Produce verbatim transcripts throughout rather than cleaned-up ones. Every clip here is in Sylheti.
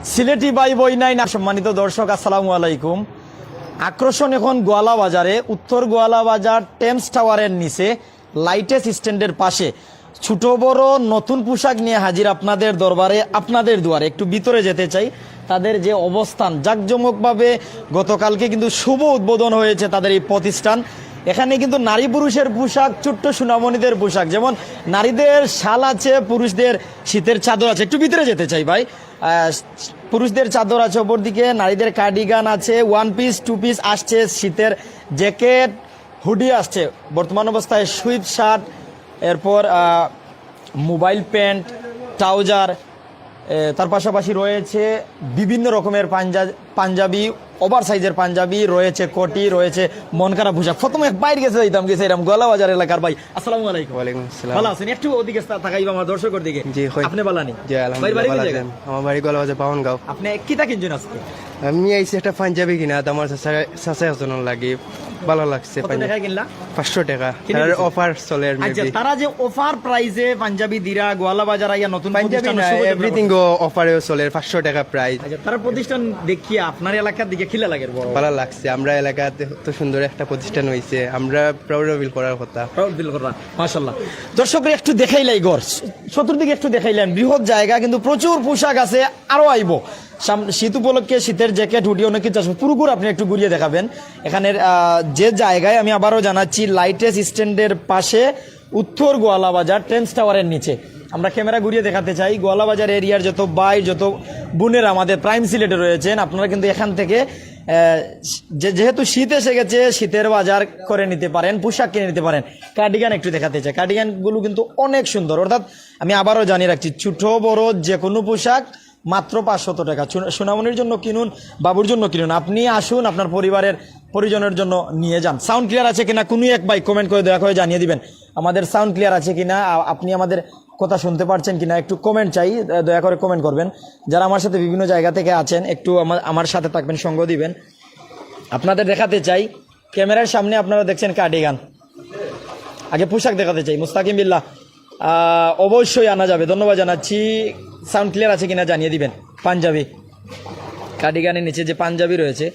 সিলেটি ভাই বইনাইন, সম্মানিত দর্শক, আসসালামু আলাইকুম। আকর্ষণ এখন গোয়ালা বাজারে, উত্তর গোয়ালা বাজার টেমস টাওয়ারের নিচে লাইটেস স্ট্যান্ডের পাশে ছোট বড় নতুন পোশাক নিয়ে হাজির আপনাদের দরবারে, আপনাদের দুয়ারে। একটু ভিতরে যেতে চাই। তাদের যে অবস্থান, জাঁকজমকভাবে গতকালকে কিন্তু শুভ উদ্বোধন হয়েছে তাদের এই প্রতিষ্ঠান। এখানে কিন্তু নারী পুরুষের পোশাক, ছোট্ট সোনামণিদের পোশাক, যেমন নারীদের শাল আছে, পুরুষদের শীতের চাদর আছে। একটু ভিতরে যেতে চাই ভাই। আহ, পুরুষদের চাদর আছে, অপরদিকে নারীদের কার্ডিগান আছে, ওয়ান পিস, টু পিস আসছে, শীতের জ্যাকেট, হুডি আসছে। বর্তমান অবস্থায় সুইট শার্ট, এরপর আহ, মোবাইল প্যান্ট, ট্রাউজার, এ, তার পাশাপাশি রয়েছে বিভিন্ন রকমের পাঞ্জা- পাঞ্জাবি, ওভার সাইজের পাঞ্জাবি রয়েছে, কোটি রয়েছে, মন খারাপ পোশাক। প্রথমে এক বাইর গেছে যাইতাম, গেছে এরকম গোয়ালা বাজার এলাকার ভাই। আসসালামু আলাইকুম। ওয়ালাইকুম আসসালাম। ভালা আছেন? একটু ওদিকে তা-, তাকাইবা আমার দর্শকর দিকে। জি, কই। আপনি ভালা নি? জি, ভাই, আলহামদুলিল্লাহ, বাড়ি ভালা কোন জায়গা? আছেন? আমার বাড়ি গোয়ালা বাজার, পাওনগাঁও। আপনি কিতা কিনছেন আজকে? আমি আইছি একটা পাঞ্জাবি কিনা, তো আমার চাচা, চাচা একজনের লাগি। ভালা লাগছে কত পাঞ্জাবি। টাকায় কিনলা? পাঁচশো টাকা। কিনে তার দিছে? অফার চলের আচ্ছা, মেবি। তারা যে অফার প্রাইসে পাঞ্জাবি দিরা, গোয়ালা বাজার আইয়া নতুন পাঞ্জাবি প্রতিষ্ঠান না, শুভ উদ্যোগ এভরিথিং করছে। অফারেও চলের, পাঁচশো টাকা প্রাইস। আচ্ছা, তারা প্রতিষ্ঠান দেখিয়া আপনার এলাকার দিকে কিলা লাগের বড়? ভালা লাগছে, আমরা এলাকাতে তো সুন্দর একটা প্রতিষ্ঠান হইছে, আমরা প্রাউড ফিল করার কথা। প্রাউড ফিল করা, মাশাআল্লাহ। দর্শকরা একটু দেখাইলাই ঘর, চতুর্দিকে একটু দেখাইলেন, বৃহৎ জায়গা, কিন্তু প্রচুর পোশাক আছে, আরো আইবো। সাম-, শীত উপলক্ষে শীতের জ্যাকেট, হুডি, অনেক কিছু আসবে। পুরো ঘর আপনি একটু ঘুরিয়ে দেখাবেন। এখানের, আহ, যে জায়গায়, আমি আবারও জানাচ্ছি, লাইটেস স্ট্যান্ডের পাশে উত্তর গোয়ালা বাজার টেমস টাওয়ারের নিচে। আমরা ক্যামেরা ঘুরিয়ে দেখাতে চাই, গোয়ালা বাজার এরিয়ার যত ভাই, যত বোনেরা আমাদের প্রাইম সিলেটে রয়েছেন, আপনারা কিন্তু এখান থেকে, আহ, যে-, যেহেতু শীত এসে গেছে, শীতের বাজার করে নিতে পারেন, পোশাক কিনে নিতে পারেন। কার্ডিগান একটু দেখাতে চাই, কার্ডিগানগুলো কিন্তু অনেক সুন্দর। অর্থাৎ আমি আবারও জানিয়ে রাখছি, ছোট বড় যে কোনো পোশাক মাত্র পাঁচশত টাকা। সুন-, সোনামণির জন্য কিনুন, বাবুর জন্য কিনুন, আপনি আসুন, আপনার পরিবারের পরিজনের জন্য নিয়ে যান। সাউন্ড ক্লিয়ার আছে কিনা কোনো এক ভাই কমেন্ট করে দয়া করে জানিয়ে দিবেন। আমাদের সাউন্ড ক্লিয়ার আছে কিনা, আ-, আপনি আমাদের কথা শুনতে পারছেন কিনা একটু কমেন্ট চাই, আ, দয়া করে কমেন্ট করবেন। যারা আমার সাথে বিভিন্ন জায়গা থেকে আছেন, একটু আমা-, আমার সাথে থাকবেন, সঙ্গ দিবেন। আপনাদের দেখাতে চাই, ক্যামেরার সামনে আপনারা দেখছেন কার্ডিগান। আগে পোশাক দেখাতে চাই, মুস্তাকিম বিল্লাহ, আহ, অবশ্যই আনা যাবে, ধন্যবাদ জানাচ্ছি। সাউন্ড ক্লিয়ার আছে কিনা জানিয়ে দিবেন। পাঞ্জাবি, কার্ডিগানের নিচে যে পাঞ্জাবি রয়েছে,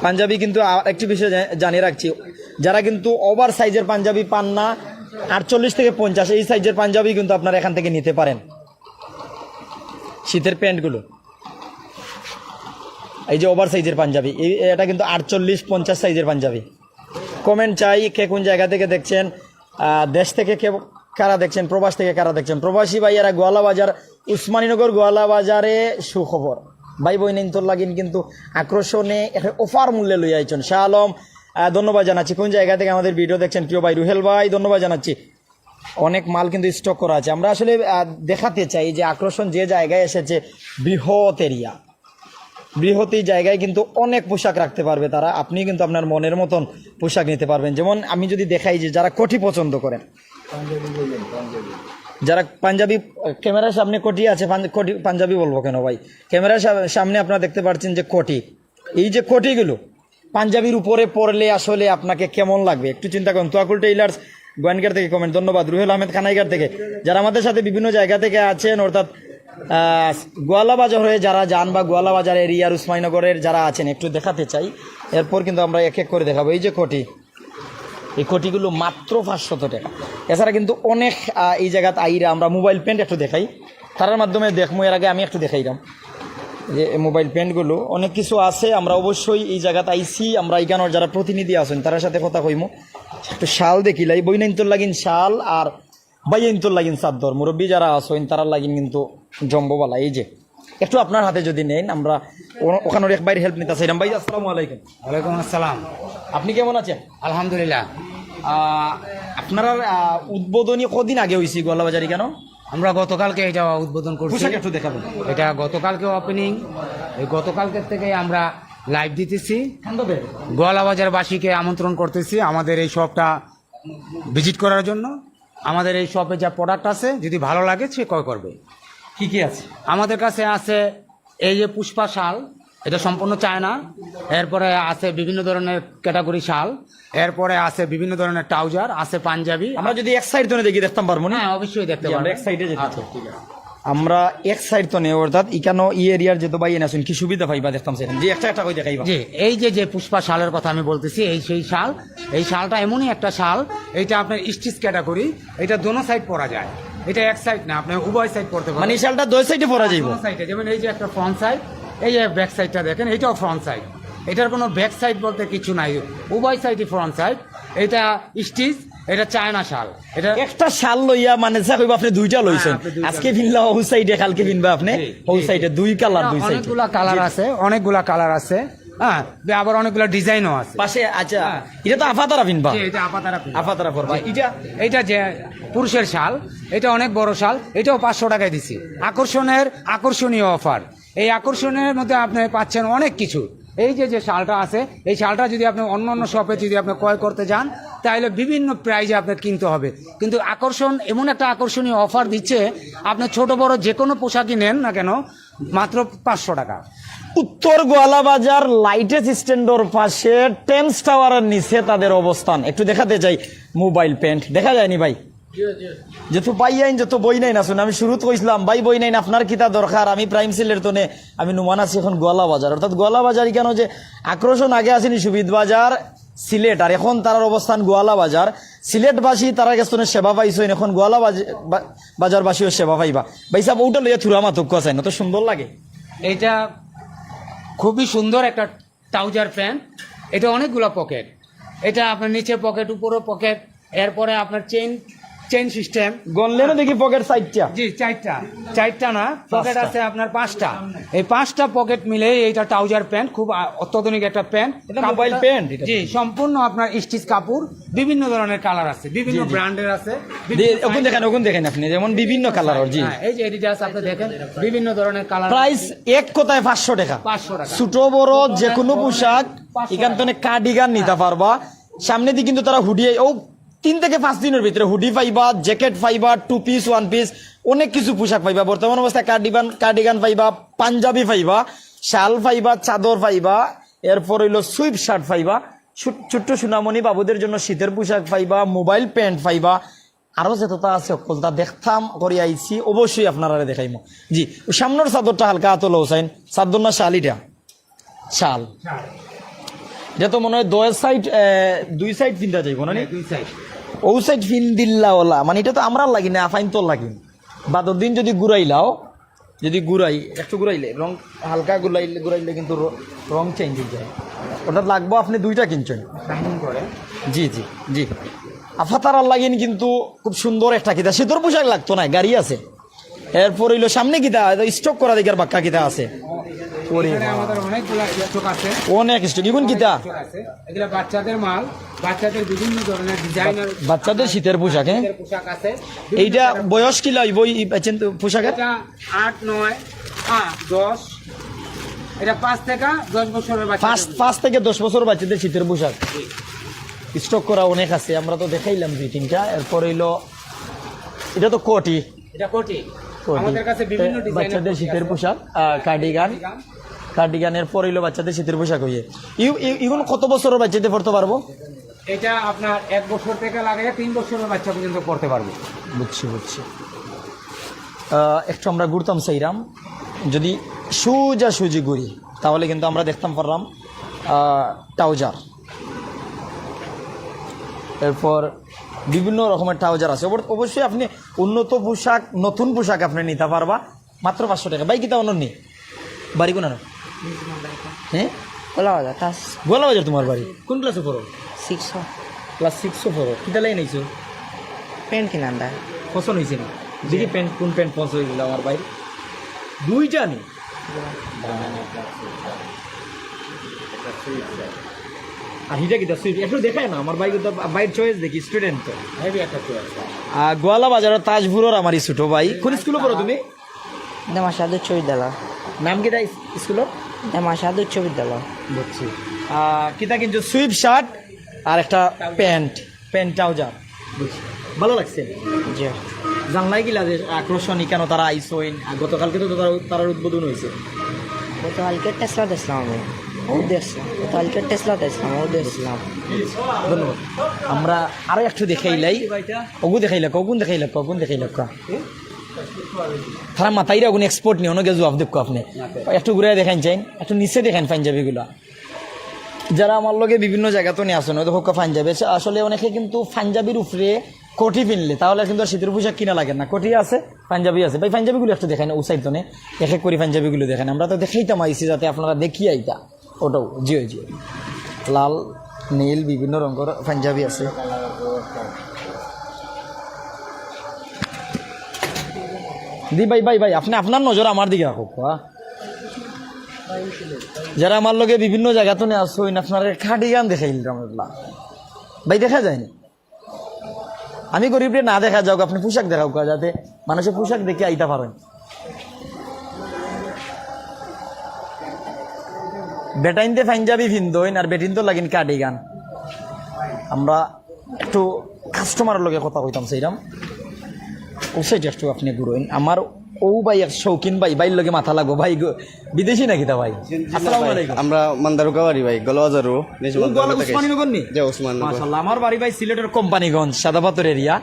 পাঞ্জাবি কিন্তু আ-, একটি বিষয় জা-, জানিয়ে রাখছি, যারা কিন্তু ওভার সাইজের পাঞ্জাবি পান না, আটচল্লিশ থেকে পঞ্চাশ, এই সাইজের পাঞ্জাবি কিন্তু আপনারা এখান থেকে নিতে পারেন। শীতের প্যান্টগুলো, এই যে ওভার সাইজের পাঞ্জাবি, এই, এটা কিন্তু আটচল্লিশ পঞ্চাশ সাইজের পাঞ্জাবি। কমেন্ট চাই, কে কোন জায়গা থেকে দেখছেন, আহ, দেশ থেকে কে কারা দেখছেন, প্রবাস থেকে কারা দেখছেন। প্রবাসী ভাইয়ারা, গোয়ালা বাজার, উসমানীনগর গোয়ালা বাজারে সুখবর, ভাই বইনাইন্তর লাগিন কিন্তু আকর্ষণে একটা অফার মূল্যে লই আইছেন শাহ আলম। আহ, ধন্যবাদ জানাচ্ছি। কোন জায়গা থেকে আমাদের ভিডিও দেখছেন প্রিয় ভাই রুহেল ভাই, ধন্যবাদ জানাচ্ছি। অনেক মাল কিন্তু স্টক করা আছে। আমরা আসলে, আহ, দেখাতে চাই যে আকর্ষণ যে জায়গায় এসেছে, বৃহৎ এরিয়া, বৃহৎ এই জায়গায় কিন্তু অনেক পোশাক রাখতে পারবে তারা। আপনি কিন্তু আপনার মনের মতন পোশাক নিতে পারবেন। যেমন আমি যদি দেখাই যে যারা কোটি পছন্দ করেন, যারা পাঞ্জাবি, ক্যামেরার সামনে কোটি আছে, পাঞ্জ-, কোটি, পাঞ্জাবি বলবো কেন ভাই, ক্যামেরার সা-, সামনে আপনারা দেখতে পাচ্ছেন যে কোটি, এই যে কোটিগুলো পাঞ্জাবির উপরে পরলে আসলে আপনাকে কেমন লাগবে একটু চিন্তা করুন। তোয়াকুল টেইলার্স গোয়াইনঘাট থেকে কমেন্ট, ধন্যবাদ। রুহেল আহমেদ কানাইঘাট থেকে, যারা আমাদের সাথে বিভিন্ন জায়গা থেকে আছেন, অর্থাৎ, আহ, গোয়ালা বাজার হয়ে যারা যান বা গোয়ালা বাজার এরিয়ার উসমানীনগরের যারা আছেন, একটু দেখাতে চাই। এরপর কিন্তু আমরা এক এক করে দেখাবো। এই যে কোটি, এই কোটিগুলো মাত্র পাঁচশত টাকা। এছাড়া কিন্তু অনেক, আহ, এই জায়গাত আইরা আমরা মোবাইল প্যান্ট একটু দেখাই, তারার মাধ্যমে দেখমু। এর আগে আমি একটু দেখাইলাম যে এই মোবাইল প্যান্টগুলো, অনেক কিছু আছে। আমরা অবশ্যই এই জায়গাত আইছি, আমরা এখানোর যারা প্রতিনিধি আছেন তারার সাথে কথা কইমু। একটু শাল দেখিলাই, বইনাইন্তর লাগিন শাল আর ভাইয়াইন্তর লাগিন চাদর, মুরব্বী যারা আছেন তারার লাগিন কিন্তু জম্বো বালা। এই যে একটু আপনার হাতে যদি নেন, আমরা ও-, ওখানোর এক ভাইর হেল্প নিতে চাইলাম। ভাই, আসসালামু আলাইকুম। ওয়ালাইকুম আসসালাম। আপনি কেমন আছেন? আলহামদুলিল্লাহ। আহ, আপনার, আহ, উদ্বোধনী কদিন আগে হয়েছে গোয়ালাবাজারি কেন? আমরা গতকালকে এটা উদ্বোধন করছি। পোশাক একটু দেখাবেন। এটা গতকালকে ওপেনিং। এই গতকালকে থেকে আমরা লাইভ দিতেছি। ঠান্ডা দেয়। গোয়ালাবাজারবাসীকে আমন্ত্রণ করতেছি আমাদের এই শপটা ভিজিট করার জন্য। আমাদের এই শপে যা প্রোডাক্ট আছে, যদি ভালো লাগে, সে ক্রয় করবে। কি কি আছে? আমাদের কাছে আছে এই যে পুষ্পা শাল, এটা সম্পূর্ণ চায়না। এরপরে আছে বিভিন্ন ধরনের ক্যাটাগরি শাল, এরপরে আছে বিভিন্ন ধরনের ট্রাউজার, আছে পাঞ্জাবি। আমরা যদি এক সাইড ধরে দেখি, দেখতাম পারবো না? হ্যাঁ, অবশ্যই দেখতে জি, আমরা পারবেন। এক সাইডে যেতে আচ্ছা, চাই। ঠিক আছে। আমরা এক সাইড তো নেই, অর্থাৎ ইকানো ই এরিয়ার যত ভাই আছইন কি সুবিধা পাইবা দেখতাম সেখানে। জি, একটা একটা করে দেখাইবা। জি, এই যে যে পুষ্পা শালের কথা আমি বলতেছি, এই সেই শাল। এই শালটা এমনই একটা শাল, এইটা আপনার স্টিচ ক্যাটাগরি। এটা দোনো সাইড পরা যায়, এটা এক সাইড না, আপনার উভয় সাইড পরতে পারেন। মানে এই শালটা দুই সাইডে পরা যাইব। দোনো সাইডে, যেমন এই যে একটা ফ্রন্ট সাইড, এই যে ব্যাক সাইডটা দেখেন, এইটাও ফ্রন্ট সাইড। এটার কোনো ব্যাক সাইড বলতে কিছু নাই, উভয় সাইডই ফ্রন্ট সাইড। এটা স্টিচ, এটা চায়না শাল। এটা একটা শাল লইয়া মানে যা কইবা আপনি দুইটা লইছেন। হ্যাঁ, আপনি দুইটা আজকে পিনলা ও সাইডে, কালকে পিনবা আপনি জি, ও জি, সাইডে। জি। দুই কালার, না, দুই সাইডে। অনেকগুলা কালার আছে, অনেকগুলা কালার আছে। হ্যাঁ, আবার অনেকগুলা ডিজাইনও আছে। পাশে আচ্ছা, এটা তো আফাতারা পিনবা। জি, এটা আফাতারা পিনবা। আফাতারা পরবা। এটা এটা যে পুরুষের শাল, এটা অনেক বড় শাল, এটাও পাঁচশো টাকায় দিছি। আকর্ষণের আকর্ষণীয় অফার। এই আকর্ষণের মধ্যে আপনি পাচ্ছেন অনেক কিছু। এই যে যে শালটা আছে, এই শালটা যদি আপনি অন্য অন্য শপে যদি আপনি ক্রয় করতে যান, তাহলে বিভিন্ন প্রাইজে আপনার কিনতে হবে। কিন্তু আকর্ষণ, এমন একটা আকর্ষণীয় অফার দিচ্ছে, আপনি ছোট বড় যে কোনো পোশাকই নেন না কেন, মাত্র পাঁচশো টাকা। উত্তর গোয়ালা বাজার লাইটেস্ট স্ট্যান্ডর পাশে টেমস টাওয়ারের নিচে তাদের অবস্থান। একটু দেখাতে চাই মোবাইল প্যান্ট, দেখা যায়নি ভাই? যত ভাই আইন, যত বই নাই না শুনে, আমি শুরুত কইছিলাম ভাই বই নাই, আপনার কিতা দরকার? আমি প্রাইম সিলেট তনে, আমি নুমান আছি এখন গোয়ালা বাজার, অর্থাৎ গোয়ালা বাজার কেন যে আকর্ষণ আগে আসেনি সুবিধ বাজার সিলেট, আর এখন তারার অবস্থান গোয়ালা বাজার। সিলেটবাসী তারার কাছ থেকে সেবা পাইছেন, এখন গোয়ালা বাজ- বা- বাজারবাসীও সেবা পাইবা। ভাই সাহেব, ওটা লইয়া থুরা মাতুক চাই না, তো সুন্দর লাগে। এটা খুবই সুন্দর একটা ট্রাউজার প্যান্ট। এটা অনেকগুলা পকেট, এটা আপনার নিচে পকেট, উপরে পকেট, এরপরে আপনার চেইন, চেইন সিস্টেম। গনলেনও দেখি পকেট সাইডটা। জি, চারটা। চারটা না, পকেট পাঁচটা। আছে আপনার পাঁচটা। এই পাঁচটা পকেট মিলে এইটা ট্রাউজার প্যান্ট খুব আ, অত্যাধুনিক একটা প্যান্ট। এটা মোবাইল প্যান্ট এটা। জি, সম্পূর্ণ আপনার স্টিচ কাপড়, বিভিন্ন ধরনের কালার আছে, বিভিন্ন জি, জি। ব্র্যান্ডের আছে, দে- বিভিন্ন ওখান দেখেন, ওখান দেখেন আপনি, যেমন বিভিন্ন কালার। জি, হ্যাঁ, এই যে এডিডাস আপনি দেখেন, বিভিন্ন ধরনের কালার। প্রাইস এক কথায় পাঁচশো টাকা। পাঁচশো টাকা। ছোট বড় যে কোনো পোশাক, এখান থেকে কার্ডিগান নিতে পারবা। সামনে দিয়ে কিন্তু তারা হুডি, ও তিন থেকে পাঁচ দিনের ভিতরে হুডি পাইবা, জ্যাকেট পাইবা, টু পিস, ওয়ান পিস, অনেক কিছু পোশাক পাইবা। বর্তমান অবস্থায় কার্ডিগান, কার্ডিগান পাইবা, পাঞ্জাবি পাইবা, শাল পাইবা, চাদর পাইবা, এরপর হইলো সুইপ শার্ট পাইবা, ছোট- ছোট্ট সোনামণি বাবুদের জন্য শীতের পোশাক পাইবা, মোবাইল প্যান্ট পাইবা, আরো যতটা আছে সকলটা দেখতাম করে আইছি, অবশ্যই আপনারা দেখাইমু। জি, সামনের চাদরটা হালকা আতল হোসাইন, চাদর না শাল এটা? শাল। এটা তো মনে হয় দুই সাইড, দুই সাইড পিন্দা যাইব না নি? দুই সাইড। ও সাইড ফিন দিল্লা ওলা, মানে এটা তো আমরা লাগি না, আফাইন তো লাগি। বাদর দিন যদি ঘুরাইলাও, যদি ঘুরাই, একটু ঘুরাইলে রং হালকা ঘুরাইলে, ঘুরাইলে কিন্তু র- রং চেঞ্জ হয়ে যায়। অর্থাৎ লাগবো আপনি দুইটা কিনছেন। শাইনিং করে। জি জি জি। আফাতারার লাগিন কিন্তু খুব সুন্দর একটা কিতা শীতর পোশাক লাগতো না, গাড়ি আছে। এরপর হইলো সামনে কিতা স্টক করা দেখার বাক্কা কিতা আছে। ওরে এখানে বাবা। আমাদের অনেকগুলা স্টক আছে। অনেক স্টক, ইগুন কিতা? স্টক আছে। এগুলা বাচ্চাদের মাল, বাচ্চাদের বিভিন্ন ধরনের ডিজাইনার বাচ্চাদের শীতের পোশাক, হ্যাঁ? পোশাক আছে। এইটা বয়স কি লাগবো এই বাচ্চাদের পোশাকের? এটা আট, নয়, আট, দশ। এটা পাঁচ থেকে দশ বছরের বাচ্চা। পাঁচ পাঁচ থেকে দশ বছর বাচ্চাদের শীতের পোশাক স্টক করা অনেক আছে, আমরা তো দেখাইলাম দুই তিনটা। এরপর হইলো এটা তো কোটি, এটা কোটি। কোটি। আমাদের কাছে বিভিন্ন এ, ডিজাইনের বাচ্চাদের কোটি শীতের আছে। পোশাক, আহ, কার্ডিগান, কার্ডিগানের পর হইলো বাচ্চাদের শীতের পোশাক হইয়ে। ইউ- ইউ- ইগুন কত বছরের বাচ্চাদের পরতে পারবো? এটা আপনার এক বছর থেকে লাগে তিন বছরের বাচ্চা পর্যন্ত পরতে পারবে। বুঝছি, বুঝছি। আহ, একটু আমরা ঘুরতাম চাইরাম, যদি সোজা সুজি ঘুরি, তাহলে কিন্তু আমরা দেখতাম পারলাম, আহ, ট্রাউজার, এরপর বিভিন্ন রকমের ট্রাউজার আছে। অবর- অবশ্যই আপনি উন্নত পোশাক, নতুন পোশাক আপনি নিতে পারবা মাত্র পাঁচশো টাকা। ভাই, কিতা অনর নি? বাড়ি কোন আনো? হ্যাঁ, গোয়ালা বাজার, তাস গোয়ালা বাজার তোমার বাড়ি। কোন ক্লাসে পড়ো? সিক্স। ক্লাস সিক্সও পড়ো। কিতা লাইন আইছো? প্যান্ট কিনান দা। পছন্দ হয়েছে না? দেখি প্যান্ট, কোন প্যান্ট পছন্দ হয়েছিল আমার ভাই? দুইটা নি। আর হিটা কিতা সুইট? একটু দেখায় না আমার ভাই, তো ভাইর চয়েস দেখি, স্টুডেন্ট তো। হেভি একটা চয়েস। আর গোয়ালা বাজারর তাজপুরর আমার এই ছোট ভাই। কোন স্কুলে পড়ো তুমি? দেমাশাদ উচ্চ বিদ্যালয়। নাম কিতা ইস- স্কুলর? দেমাশাদ উচ্চ বিদ্যালয়। বুঝছি। আহ, কিতা কিনছো? সুইপ শার্ট আর একটা প্যান্ট, প্যান্ট ট্রাউজার। বুঝছি। ভালো লাগছে? জি। জানলাই কিলা যে আকর্ষণ ইকানো তারা আইসইন, আর গতকালকে তো তারা, তারার উদ্বোধন হয়েছে। গতকালকে টেসলা দেখলাম আমি। ও দেখলাম। গতকালকে টেসলা দেখলাম, ও দেখলাম। ধন্যবাদ। আমরা আরো একটু দেখাইলাই। ওগু দেখাইলাক, ওগুন দেখাইলাক, ওগুন দেখাইলাক। তারা মাতাইরা কোনো এক্সপার্ট নি, অনেকে জবাব দেখো আপনি। একটু ঘুরে দেখাইন চাইন, একটু নিচে দেখাইন পাঞ্জাবিগুলা। যারা আমার লগে বিভিন্ন জায়গা তো নিয়ে আসেন, হয়তো হক্কা পাঞ্জাবি আছে। আসলে অনেকে কিন্তু পাঞ্জাবির উপরে কোটি পিনলে তাহলে কিন্তু আর শীতের পোশাক কিনা লাগে না। কোটি আছে, পাঞ্জাবি আছে। ভাই, পাঞ্জাবিগুলো একটু দেখেন, উসাইড তো নেই, এক এক করে পাঞ্জাবিগুলো দেখেন। আমরা তো দেখাইতাম আইছি যাতে আপনারা দেখিয়া আইতা। ওটাও, জি, জি। লাল, নীল, বিভিন্ন রঙের পাঞ্জাবি আছে। জি ভাই, ভাই, ভাই, আপনি আপনার নজর আমার দিকে রাখুক, হ্যাঁ? যারা আমার লগে বিভিন্ন জায়গা তো নিয়ে আসইন, আপনারা কার্ডিগান দেখাইলাম এগুলা। ভাই, দেখা যায়নি। আমি গরিবরে না দেখা যাউক, আপনি পোশাক দেখাউক, যাতে মানুষের পোশাক দেখে আইতা পারেন। বেটাইনতে পাঞ্জাবি ফিন্দইন আর বেটিন তো লাগিন কার্ডিগান। আমরা একটু কাস্টমারের লগে কথা কইতাম সেইরাম। ও সাইডে একটু আপনি ঘুরইন। আমার ও ভাই এক শৌখিন ভাই, ভাইর লগে মাথা লাগবো ভাই গো। বিদেশি নাকি তা ভাই? আসসালামু আলাইকুম। আমরা মান্দারুকা বাড়ি ভাই, গোয়ালাবাজারও। নিজ ও, মান্দারুকা গোয়ালা থেকে। উসমানীনগর নি? জি, উসমানীনগর। মাশাআল্লাহ, আমার বাড়ি ভাই সিলেটের কোম্পানিগঞ্জ, সাদাপাথর এরিয়া।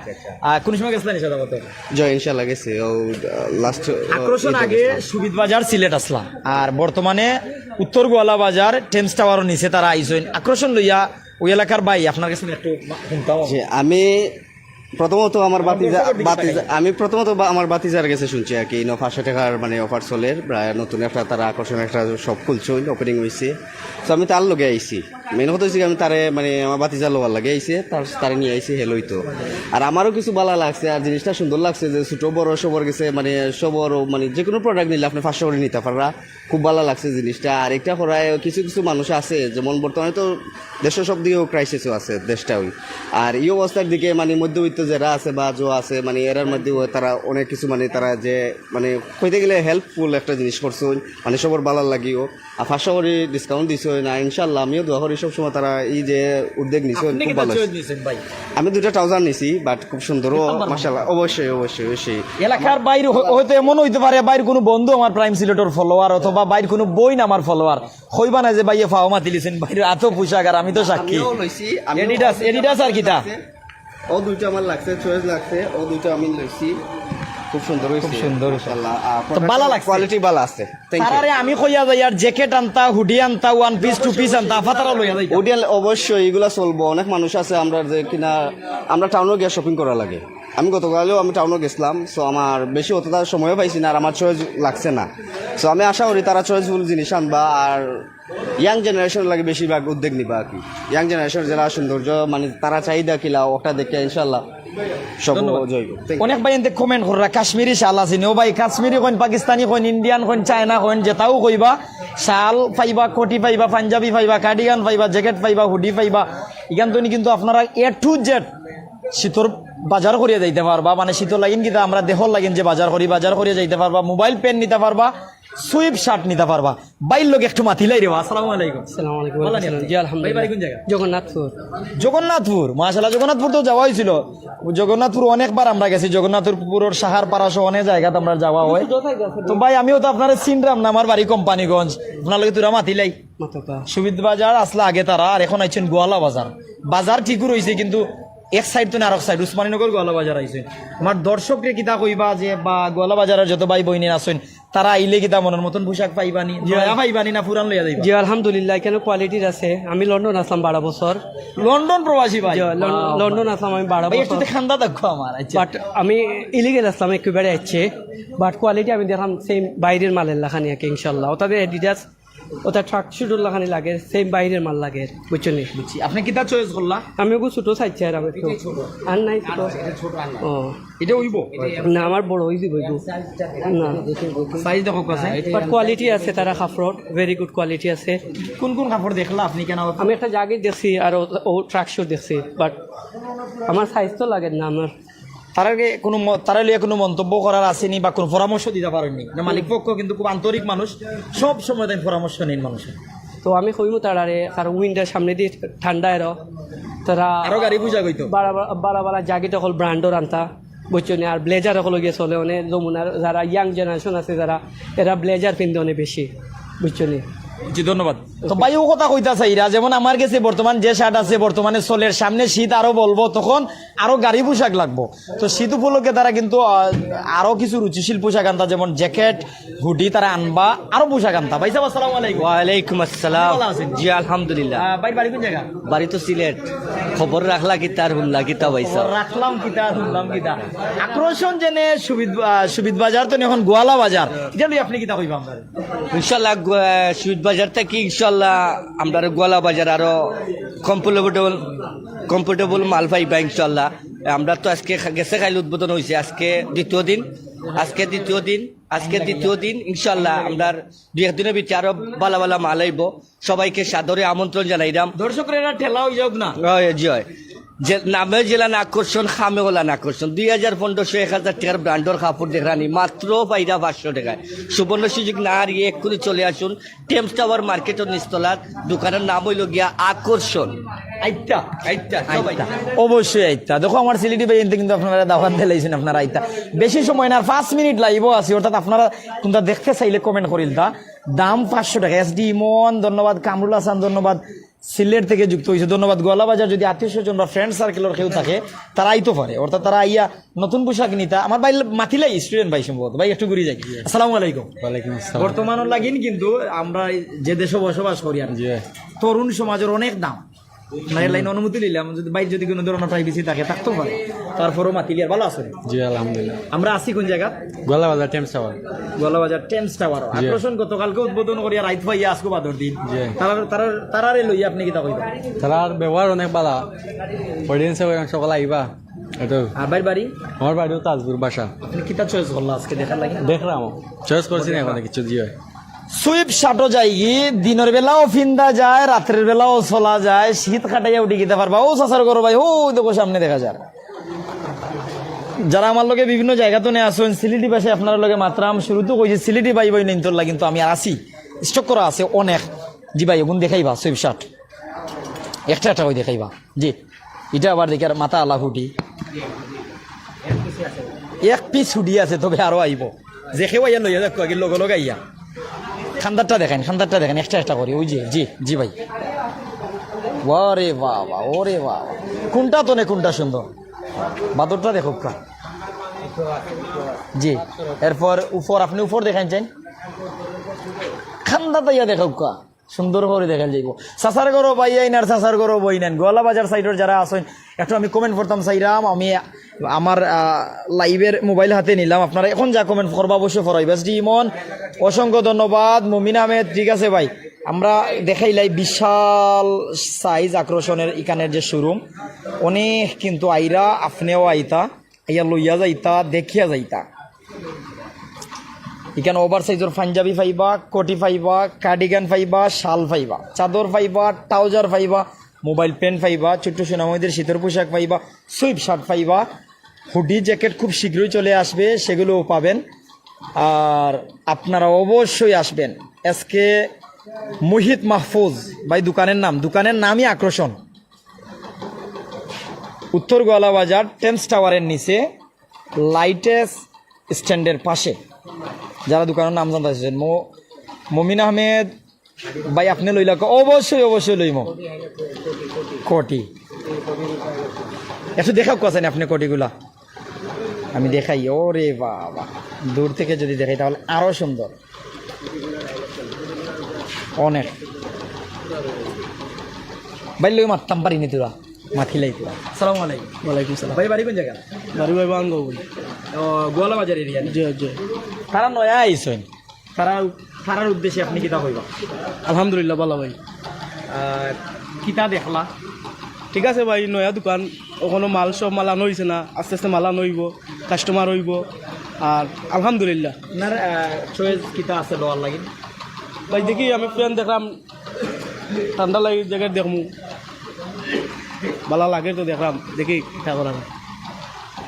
আহ, কোন সময় গেছিলেন সাদাপাথর? জি, ইনশাআল্লাহ গেছি। ও, আহ, লাস্ট, আহ, আকর্ষণ ঈদে আগে গেছিলাম। সুবিধ বাজার সিলেট আসলাম, আর বর্তমানে উত্তর গোয়ালা বাজার টেমস টাওয়ারও নিচে তারা আইসইন। আকর্ষণ লইয়া ওই এলাকার ভাই আপনার কাছে একটু মা-, শুনতাম। জি, আমি প্রথমত আমার আমার ভাতিজা, দর্শকের দিকে ভাতিজা, তাকাই। আমি প্রথমত বা-, আমার ভাতিজার কাছে শুনছি আর কি, ইনো পাঁচশো টাকার মানে অফার চলের, প্রায় নতুন একটা তারা আকর্ষণ একটা শপ খুলছে, ওপেনিং হইছে। তো আমি তার লগে আইছি। মেইন কথা হইছে কি, আমি তারে মানে আমার ভাতিজার লওয়ার লাগে আইছে, তার, তারে নিয়ে আইছি, হেলোই তো। আর আমারও কিছু ভালা লাগছে, আর জিনিসটা সুন্দর লাগছে যে ছোট বড় সবার গেছে মানে সবার মানে যে কোনো প্রোডাক্ট নিলে আপনি পাঁচশো করে নিতে পাররা। খুব ভালা লাগছে জিনিসটা। আর একটা করায় কিছু কিছু মানুষ আছে, যেমন বর্তমানে তো দেশও সব দিকেও ক্রাইসিসও আছে, দেশটাও। আর এই অবস্থার দিকে মানে মধ্যবিত্ত যারা আছে বা যে আছে মানে এরার মধ্যে তারা অনেক কিছু মানে তারা যে মানে কইতে গেলে হেল্পফুল একটা জিনিস করছইন, মানে সবার ভালার লাগিও। আর পাঁচশো করে ডিসকাউন্ট দিছইন, আর ইনশাআল্লাহ আমিও দোয়া করি সবসময় তারা এই যে উদ্যোগ নিছইন, আপনি খুব কিতা ভালা চয়েস নিছেন ভাই? আমি দুইটা ট্রাউজার নিছি, বাট খুব সুন্দরও, মাশাআল্লাহ, অবশ্যই, অবশ্যই, অবশ্যই। এলাকার বাইরে হ-, হয়তো এমন হইতে পারে, বাইর কোনো বন্ধু আমার প্রাইম সিলেটর ফলোয়ার, অথবা বাইর কোনো বইন আমার ফলোয়ার। কইবা না যে ভাইয়ে ফাও মাতিলিছেন, বাইর এত পোশাক, আর আমি তো সাক্ষী। আমিও লইছি, আমিও Adidas, Adidas আর কিতা? ও দুইটা আমার লাগছে, চয়েস লাগছে, ও দুইটা আমি লইছি। খুব সুন্দর হইছে। খুব সুন্দর হইছে। মাশাআল্লাহ। আর তো ভালা লাগছে। কোয়ালিটি ভালা আছে। Thank you। তারারে আমি কইয়া যাই, আর জ্যাকেট আনতা, হুডি আনতা, ওয়ান পিস, টু পিস আনতা, আফা তারা লইয়া যাইতা। হুডি আনলে অবশ্যই এগুলা চলবো। অনেক মানুষ আছে আমরা যে কিনা, আমরা টাউনও গিয়া শপিং করা লাগে। আমি গতকালও আমি টাউনও গেছিলাম, সো আমার বেশি অতটা সময়ও পাইছি না, আর আমার চয়েস লাগছে না। সো আমি আশা করি তারা চয়েসফুল জিনিস আনবা। আর ইয়াং জেনারেশন লাগে বেশিরভাগ উদ্যোগ নিবা আর কি। ইয়াং জেনারেশন যারা সৌন্দর্য মানে তারা চাহিদা কিলা ওটা দেখে ইনশাল্লাহ সব ধন্যবাদ। জয়ব। Thank you। অনেক ভাই এনতে কমেন্ট কররা, কাশ্মীরি শাল আছে নি? ও ভাই, কাশ্মীরি কইন, পাকিস্তানি কইন, ইন্ডিয়ান কইন, চায়না কইন, যেটাও কইবা, শাল পাইবা, কোটি পাইবা, পাঞ্জাবি পাইবা, কার্ডিগান পাইবা, জ্যাকেট পাইবা, হুডি পাইবা। ইখান তো নি কিন্তু আপনারা এ টু জেড শীতর বাজার করিয়া যাইতে পারবা, মানে শীতর লাগিন কিতা আমরা দেহর লাগিন যে বাজার করি, বাজার করিয়া যাইতে পারবা, মোবাইল পেন নিতে পারবা, সুইপ শার্ট নিতে পারবা। ভাইর লগে একটু মাতিলাই রে বা। আসসালামু আলাইকুম। আসসালামু আলাইকুম। ভালা নি আপনি? জি, আলহামদুলিল্লাহ। ভাই বাড়ি কোন জায়গা? জগন্নাথপুর। জগন্নাথপুর, মাশাআল্লাহ, জগন্নাথপুর তো যাওয়া হইছিল। জগন্নাথপুর অনেকবার আমরা গেছি, জগন্নাথপুরর সাহারপাড়া সহ অনেক জায়গাত আমরা যাওয়া হয়। তো ভাই, আমিও তো আপনারে চিনরাম না, আমার বাড়ি কোম্পানিগঞ্জ, আপনার লগে তোরা মাতিলাই। মাতকা। সুবিধ বাজার আসলে আগে তারা, আর এখন আইছেন গোয়ালা বাজার। বাজার ঠিকও রইছে, কিন্তু এক সাইড তো না, আরক সাইড, উসমানীনগর গোয়ালা বাজার আইছেন। আমার দর্শকরে কিতা কইবা যে বা গোয়ালা বাজারের যত ভাই বইনে আছেন, তারা আইলে কিতা মনের মতন পোশাক পাইবানি, জি। নয়া পাইবানি না পুরান লইয়া যাইবা? জি, আলহামদুলিল্লাহ, এখানে কোয়ালিটির আছে। আমি লন্ডন আসলাম বারো বছর। লন্ডন প্রবাসী ভাই? জি, লন্ডন, বাহ, লন্ডন বাহ। আসলাম আমি বারো ভাই, বছর। একটু তো খান্দা দেখো আমার, আচ্ছা। But আমি ইলিগেল আসলাম, একেবারে আইছে। But কোয়ালিটি আমি দেখলাম সেম বাইরের মালের লাখানি আর কি, ইনশাল্লাহ। ওটাতে Adidas, ওটা ট্র্যাক শুটর লাখানি লাগে, সেম বাইরের মাল লাগে, বুঝছো নি? বুঝছি। আপনি কিতা চয়েস করলা? আমি ওগু ছোট সাইজ চাই আর আমি একটু। এটাই ছোট। আর নাই ছোট? আর এটা ছোট আর নাই। ও। এটা হইব? না, আমার বড় হইছে বইব। না। সাইজ দেখো কাছে। But কোয়ালিটি আছে তারা কাপড়র, ভেরি গুড কোয়ালিটি আছে। কোন কোন কাপড় দেখলা আপনি কেন? আমি একটা জাগির দেখছি আর ও, ও ট্র্যাক শুট দেখছি, but আমার সাইজ তো লাগে না আমার। তারারে কোনো ম-, তারা লইয়া কোনো মন্তব্য করার আসেনি বা কোনো পরামর্শ দিতে পারেননি? না, মালিক পক্ষ কিন্তু খুব আন্তরিক মানুষ, সব সময় তাই পরামর্শ নেন মানুষের। তো আমি কইমু তারারে, কারণ উইন্ডার সামনে দিয়ে ঠান্ডা এরো, তারা আরো গাড়ি বুঝা গইতো। বারা বারা, বারা বারা জ্যাকেট অকল ব্র্যান্ডর আনতা, বুঝছো নি? আর ব্লেজার অকল গিয়ে চলে, মানে যমুনার যারা ইয়াং জেনারেশন আছে যারা, এরা ব্লেজার পিনতে অনেক বেশি, বুঝছো নি? জি, ধন্যবাদ। তো ভাই, ও কথা কইতা চাইরা, যেমন আমার গেছে বর্তমান যে শার্ট আছে, বর্তমানে চলের, সামনে শীত আরো বলবো, তখন আরো গাড়ি পোশাক লাগবো। তো শীত উপলক্ষে তারা কিন্তু, আহ, আরো কিছু রুচিশীল পোশাক আনতা, যেমন জ্যাকেট, হুডি তারা আনবা, আরো পোশাক আনতা। ভাই সাহেব, আসসালামু আলাইকুম। ওয়ালাইকুম আসসালাম। ভালো আছেন? জি, আলহামদুলিল্লাহ। আহ, ভাই, বাড়ি কোন জায়গা? বাড়ি তো সিলেট। খবর রাখলা কিতা আর হুনলা কিতা, ভাই সাহেব? রাখলাম কিতা আর হুনলাম কিতা। আকর্ষণ যেনে সুবিদ-, আহ, সুবিদ বাজার তো এখন গোয়ালা বাজার। ইটা লই আপনি কিতা কইবা আমরা? ইনশাআল্লাহ, গো-, আহ, সুইট বাজার থাকি ইনশাআল্লাহ আমরার গোয়ালা বাজার আরো কমফোর্টেবল, কমফোর্টেবল মাল পাইবা ইনশাআল্লাহ। আমরা তো আজকে খা-, গেছে কাইল উদ্বোধন অইছে, আজকে দ্বিতীয় দিন, আজকে দ্বিতীয় দিন, আজকে দ্বিতীয় দিন। ইনশাআল্লাহ আমরার দুই এক দিনর ভিতরে আরো ভালা ভালা মাল আইবো। সবাইকে সাদরে আমন্ত্রণ জানাইলাম। দর্শকরা এরা ঠেলা অই যাউক না। অয়, জি অয়। যে নামে যেলান আকর্ষণ, খামে ওলান আকর্ষণ। দুই হাজার পনেরোশো, এক হাজার টেকার ব্র্যান্ডর কাপড় দেখরানি, মাত্র পাইরা পাঁচশো টেকায়। সুবর্ণ সুযোগ না হারিয়ে এক্ষুনি চলে আসুন টেমস টাওয়ার মার্কেটর নিচতলার দোকানর নাম অইলো গিয়া আকর্ষণ। আইতা। আইতা, সবাই। আইতা। অবশ্যই আইতা। দেখো, আমার সিলেটি ভাই এনতে কিন্তু আপনারা দাওয়াত দিলাইছেন, আপনারা আইতা। বেশি সময় না, আর পাঁচ মিনিট লাইভও আছি, অর্থাৎ আপনারা কোনটা দেখতে চাইলে কমেন্ট করিলতা। দাম পাঁচশো টেকা। এসডি ইমন, ধন্যবাদ। কামরুল হাসান, ধন্যবাদ। সিলেট থেকে যুক্ত হইছে, ধন্যবাদ। গোয়ালা বাজার যদি আত্মীয় স্বজন বা ফ্রেন্ড সার্কেলর কেউ থাকে, তারা আইতো পারে, অর্থাৎ তারা আইয়া নতুন পোশাক নিতা। আমার ভাই মাতিলাই, স্টুডেন্ট ভাই সম্ভবত। ভাই, একটু ঘুরি যাই। আসসালামু আলাইকুম। ওয়ালাইকুম আসসালাম। বর্তমান লাগিন কিন্তু আমরা যে দেশে বসবাস করি আর জি। তরুণ সমাজের অনেক দাম। না, এর লাইন অনুমতি নিলাম, যদি ভাই যদি কোনো ধরনের প্রাইভেসি থাকে, থাকতেও পারে। তারপরও মাতিলি আর ভালো আছেন? জি, আলহামদুলিল্লাহ। আমরা আছি কোন জায়গা? গোয়ালা বাজার টেমস টাওয়ার। গোয়ালা বাজার টেমস টাওয়ার। জি। আকর্ষণ গতকালকে উদ্বোধন করিয়া রাইত পাইয়া আজকে বাদর দিন। জি। তারার, তারার, তারারে লইয়া আপনি কিতা কইবা? তারার ব্যবহার অনেক ভালা, অডিয়েন্স সকল আইবা। এটা আর ভাইর বাড়ি? আমার বাড়িও তাজপুর বাসা। আপনি কিতা চয়েস করলা আজকে দেখার লাগি? দেখলাম, চয়েস করছি না এখনো কিছু, জি অয়। সুইপ শার্টও যায়গি, দিনের বেলাও ফিন্দা যায়, রাত্রের বেলাও চলা যায়, শীত কাটাইয়া উঠি কিতা পারবা। ও চাচার ঘরো ভাই, ও দেখো সামনে দেখা যার। যারা আমার লগে বিভিন্ন জায়গা তো নিয়ে আসুন, সিলেটি ভাষায় আপনার লগে মাতরাম, শুরুতে কইছি সিলেটি ভাই ভাই নিন্তর লাগি, কিন্তু আমি আর আছি, স্টক করা আছে অনেক। জি ভাই, ওগুন দেখাইবা সুইপ শার্ট, একটা একটা করে দেখাইবা। জি, এটা আবার দেখি আর মাথা আলা হুডি, এক পিস হুডি আছে, তবে আরো আইবো। যে কেউ আইয়া লইয়া যাক, আগে লগে লগে আইয়া। খান্দারটা দেখেন, খান্দারটা দেখেন, একটা একটা করি। ওই যে, জি, জি ভাই। ওরে বাবা, ওরে বাবা। কোনটা তো নে, কোনটা সুন্দর? বাদরটা দেখো কা। জি, এরপর উপর, আপনি উপর দেখেন চাইন। খান্দাত আইয়া দেখো কা। সুন্দর করে দেখাল যাইব। চাচার ঘরো ভাই আইন আর চাচার ঘরো বই নেন। গোয়ালা বাজার সাইডর যারা আছেন, একটু আমি কমেন্ট পড়তাম চাইরাম। আমি আমার, আহ, লাইভের মোবাইল হাতে নিলাম। আপনারা এখন যা কমেন্ট করবা অবশ্যই পড়াইবা। এসডি ইমন, অসংখ্য ধন্যবাদ। মুমিন আহমেদ, ঠিক আছে ভাই, আমরা দেখাইলাই বিশাল সাইজ আকর্ষণের এখানের যে শোরুম, অনেক কিন্তু আইরা, আপনিও আইতা, আইয়া লইয়া যাইতা, দেখিয়া যাইতা। ইখান ওভার সাইজর পাঞ্জাবি পাইবা, কোটি পাইবা, কার্ডিগান পাইবা, শাল পাইবা, চাদর পাইবা, ট্রাউজার পাইবা, মোবাইল প্যান্ট পাইবা, ছোট্ট সোনামণিদের শীতের পোশাক পাইবা, সুইপ শার্ট পাইবা, হুডি জ্যাকেট খুব শীঘ্রই চলে আসবে, সেগুলোও পাবেন। আর আপনারা অবশ্যই আসবেন এসকে মুহিত মাহফুজ ভাই, দোকানের নাম, দোকানের নামই আকর্ষণ। উত্তর গোয়ালা বাজার, টেমস টাওয়ারের নিচে, লাইটেস স্ট্যান্ডের পাশে। যারা দোকানের নাম জানতে চাইছেন, মো-, মমিন আহমেদ ভাই, আপনি লইলা ক-, অবশ্যই, অবশ্যই লইমু। কোটি। একটু দেখা কোয়াছেন আপনি কোটিগুলা? আমি দেখাই, ওরে বাবা, দূর থেকে যদি দেখাই তাহলে আরো সুন্দর। অনেক। ভাই, লই মারতাম পারিনি তোরা, মাতিলাই তোরা। সালাম আলাইকুম। ওয়ালাইকুম সালাম। ভাই, বাড়ি কোন জায়গা? বাড়ি ভাই বাঙ্গো বলি। ও, গোয়ালা বাজার এরিয়া। জি, জি। তারা নয়া আইছইন। তারা, তারার উদ্দেশ্যে আপনি কিতা কইবা? আলহামদুলিল্লাহ, ভালো ভাই। আহ, কিতা দেখলা? ঠিক আছে ভাই, নয়া দোকান, ওখানো মাল সব মাল আনা হইছে না, আস্তে আস্তে মাল আনা হইব, কাস্টমার হইব, আর আলহামদুলিল্লাহ। আপনার, আহ, চয়েস কিতা আছে লওয়ার লাগি? ভাই দেখি, আমি প্যান্ট দেখলাম, ঠান্ডা লাগে জ্যাকেট দেখমু, ভালো লাগে তো দেখলাম, দেখি কিতা করা যায়।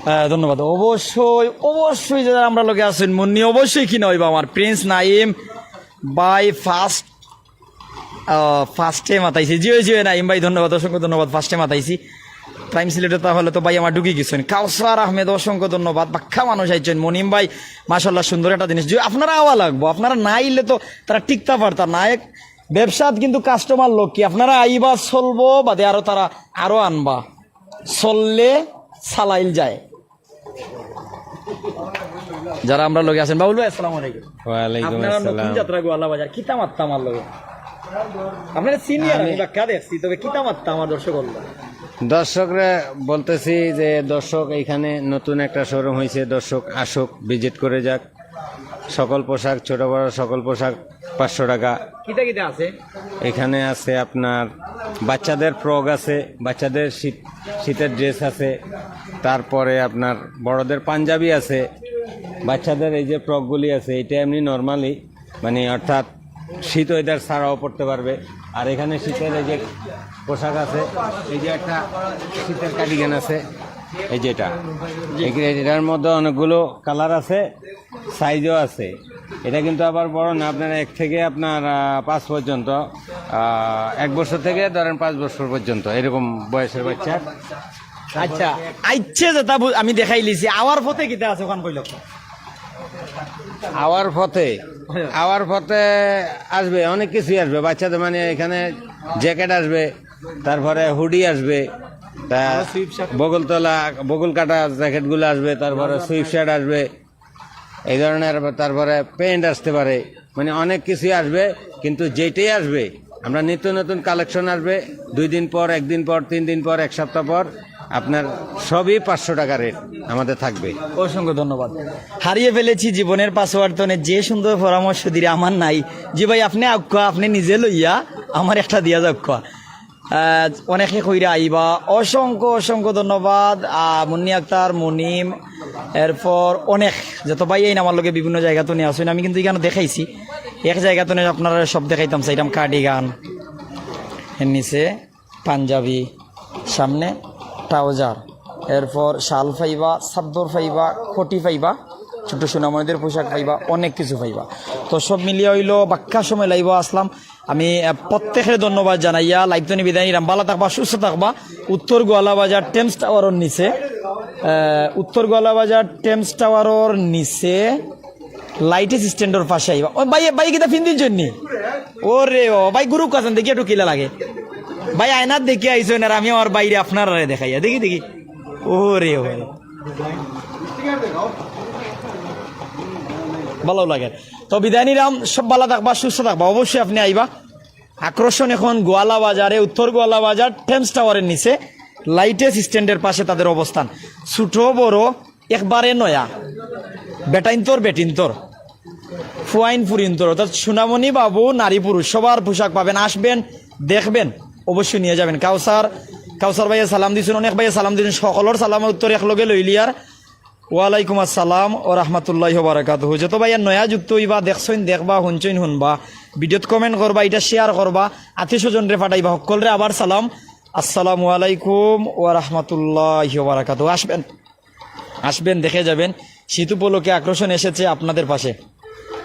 আহ, ধন্যবাদ। অবশ্যই, অবশ্যই যারা আমরা লগে আছেন, মুন্নি অবশ্যই কিনা হইবা আমার প্রিন্স নাইম ভাই ফার্স্ট, আহ, ফার্স্টে মাতাইছি। জি, জি, নাইম ভাই, ধন্যবাদ, অসংখ্য ধন্যবাদ। ফার্স্টে মাতাইছি। প্রাইম সিলেটে তাহলে তো ভাই আমার ঢুকি গেছেন। কাউসার আহমেদ, অসংখ্য ধন্যবাদ। বাক্কা মানুষ আইছেন। মনিম ভাই, মাশাআল্লাহ, সুন্দর একটা জিনিস। জি, আপনারা আওয়া লাগবো, আপনারা না আইলে তো তারা টিকতা পারতা না। এক ব্যবসাত কিন্তু কাস্টমার লক্ষ্মী, আপনারা আইবা, চলবো, বাদে আরো তারা আরো আনবা, চললে চালাইল যায়। যারা আমরার লগে আছেন, বাবুল ভাই, আসসালামু আলাইকুম। ওয়ালাইকুম আপনারা নতুন আসসালাম। যাত্রা গোয়ালা বাজার, কিতা মাততা আমার লগে? আপনারা সিনিয়র, আমি আমি বাক্কা দেখছি, তবে কিতা মাততা আমার দর্শক অকলরে? দর্শকরে বলতেছি যে দর্শক, এখানে নতুন একটা শোরুম হয়েছে, দর্শক আসুক, ভিজিট করে যাক। সকল পোশাক, ছোট বড় সকল পোশাক পাঁচশো টাকা। কিতা কিতা আছে? এখানে আছে আপনার বাচ্চাদের ফ্রক আছে, বাচ্চাদের শীত, শীতের ড্রেস আছে, তারপরে আপনার বড়দের পাঞ্জাবি আছে। বাচ্চাদের এই যে ফ্রকগুলি আছে, এটা এমনি নর্মালি, মানে, অর্থাৎ শীত ওয়েদার ছাড়াও পরতে পারবে। আর এখানে শীতের এই যে পোশাক আছে, এই যে একটা শীতের কার্ডিগান আছে, এই যেটা, এই, এটার মধ্যে অনেকগুলো কালার আছে, সাইজও আছে। এটা কিন্তু আবার বড় না, আপনার এক থেকে আপনার আহ, পাঁচ পর্যন্ত, আহ, এক বছর থেকে ধরেন পাঁচ বছর পর্যন্ত এরকম বয়সের বাচ্চা। আচ্ছা, আইচ্ছে যেটা বু- আমি দেখাইলিছি, আওয়ার পথে কিতা আছে ওখান কইল? আওয়ার পথে, আওয়ার পথে আসবে, অনেক কিছুই আসবে। বাচ্চাদের, মানে, এখানে জ্যাকেট আসবে, তারপরে হুডি আসবে, তা বগলতলা, বগল কাটা জ্যাকেটগুলো আসবে, তারপরে সুইফট শার্ট আসবে, এই ধরনের, তারপরে প্যান্ট আসতে পারে, মানে, অনেক কিছুই আসবে। কিন্তু যেটাই আসবে, আমরা নিত্য নতুন কালেকশন আসবে, দুই দিন পর, একদিন পর, তিন দিন পর, এক সপ্তাহ পর, আপনার সবই পাঁচশো টাকা রেট আমাদের থাকবে। অসংখ্য ধন্যবাদ। হারিয়ে ফেলেছি জীবনের পাসওয়ার্ড তনে, যে সুন্দর পরামর্শ দিলে আমার নাই। জি ভাই, আপনি আউক্কা, আপনি নিজে লইয়া আমার একটা দিয়া যাউক্কা। আহ, অনেকে কইরা আইবা, অসংখ্য অসংখ্য ধন্যবাদ। আহ, মুন্নি আক্তার, মুনিম, এরপর অনেক যত ভাই এই আমার লগে বিভিন্ন জায়গা তনে আছইন, আমি কিন্তু এখানে দেখাইছি, এক জায়গা তনে আপনারা সব দেখাইতাম চাইতাম, কার্ডিগান, এর নিচে পাঞ্জাবি, সামনে ট্রাউজার, এরপর শাল পাইবা, চাদর পাইবা, কোটি পাইবা, ছোট সোনামণিদের পোশাক পাইবা, অনেক কিছু পাইবা। তো সব মিলিয়া অইলো বাক্কা সময় লাইভো আসলাম। আমি আহ, প্রত্যেকের ধন্যবাদ জানাইয়া লাইভ তনে বিদায় নিলাম। ভালা থাকবা, সুস্থ থাকবা। উত্তর গোয়ালা বাজার টেমস টাওয়ারর নিচে, আহ, উত্তর গোয়ালা বাজার টেমস টাওয়ারর নিচে লাইট স্ট্যান্ডর পাশে আইবা। ও ভাই, ভাই কিতা ফিন্দির জন্য? ওরে ও ভাই, গুরু কাছেন দেখি একটু কিলা লাগে। ভাই আয়নাত দেখি আইসো না, আর আমি আমার বাইরে আপনারারে দেখাইয়া দেখি দেখি। ওরে ও ভাই, ভালো লাগে। তো বিদায় নিলাম, সব ভালা থাকবা, সুস্থ থাকবা, অবশ্যই আপনি আইবা। আকর্ষণ এখন গোয়ালা বাজারে, উত্তর গোয়ালা বাজার টেমস টাওয়ারের নিচে লাইট স্ট্যান্ডের পাশে তাদের অবস্থান। ছোট বড় একবারে নয়া, বেটাইন্তর বেটিন্তর, ফুয়াইন ফুরিন্তর, অর্থাৎ সুনামণি বাবু নারী পুরুষ সবার পোশাক পাবেন। আসবেন, দেখবেন, অবশ্যই নিয়ে যাবেন। কাউসার, কাউসার ভাইয়া সালাম দিছইন, অনেক ভাইয়া সালাম দিছইন, সকলর সালামের উত্তর একলগে লইলিয়ার। ওয়ালাইকুম আসসালাম ও রহমতুল্লাহ বারাকাতুহু। যত ভাইয়া নয়া যুক্ত অইবা, দেখছইন দেখবা, হুনছইন হুনবা, ভিডিওত কমেন্ট করবা, এটা শেয়ার করবা, আত্মীয় স্বজনরে পাঠাইবা, সকলরে আবার সালাম। আসসালামু আলাইকুম ওয়া রাহমাতুল্লাহি ওয়া বারাকাতুহু। আসবেন, আসবেন, দেখে যাবেন। শীত উপলক্ষে আকর্ষণ এসেছে আপনাদের পাশে।